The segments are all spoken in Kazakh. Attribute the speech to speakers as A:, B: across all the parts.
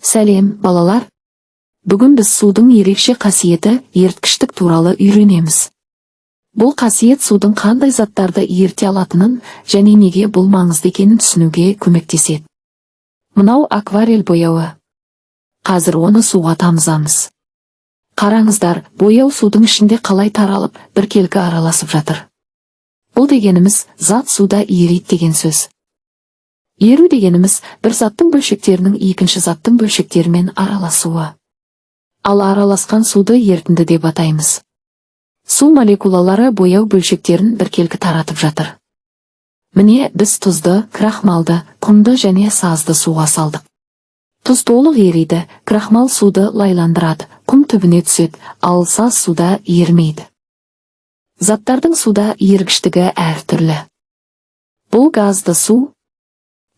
A: Сәлем, балалар! Бүгін біз судың ерекше қасиеті – еріткіштік туралы үйренеміз. Бұл қасиет судың қандай заттарды еріте алатынын және неге бұл маңызды екенін түсінуге көмектеседі. Мынау акварель бояуы. Қазір оны суға тамызамыз. Қараңыздар, бояу судың ішінде қалай таралып, біркелкі араласып жатыр. Бұл дегеніміз – зат суда ериді деген сөз. Еру дегеніміз – бір заттың бөлшектерінің екінші заттың бөлшектерімен араласуы. Ал араласқан суды ерітінді деп атаймыз. Су молекулалары бояу бөлшектерін біркелкі таратып жатыр. Міне, біз тұзды, крахмалды, құмды және сазды суға салдық. Тұз толық ериді, крахмал суды лайландырады, құм түбіне түседі, ал саз суда ерімейді. Заттардың суда ерігіштігі әртүрлі. Бұл газды су.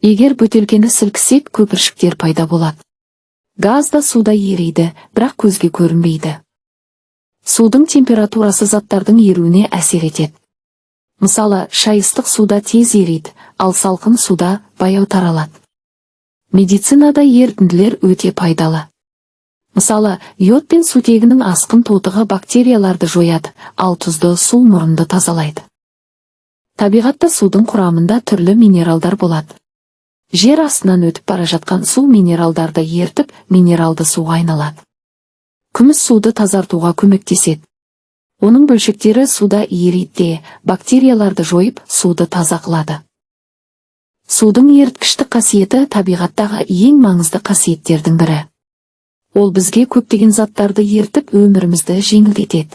A: Егер бөтелкені сілкісек, көпіршіктер пайда болады. Газ да суда ериді, бірақ көзге көрінбейді. Судың температурасы заттардың еруіне әсер етеді. Мысалы, шай ыстық суда тез ериді, ал салқын суда баяу таралады. Медицинада ерітінділер өте пайдалы. Мысалы, йод пен сутегінің асқын тотығы бактерияларды жояды, ал тұзды су мұрынды тазалайды. Табиғатта судың құрамында түрлі минералдар болады. Жер астынан өтіп бара жатқан су минералдарды ерітіп, минералды суға айналады. Күміс суды тазартуға көмектеседі. Оның бөлшектері суда ериді де, бактерияларды жойып, суды таза қылады. Судың еріткіштік қасиеті – табиғаттағы ең маңызды қасиеттердің бірі. Ол бізге көптеген заттарды ерітіп, өмірімізді жеңілдетеді.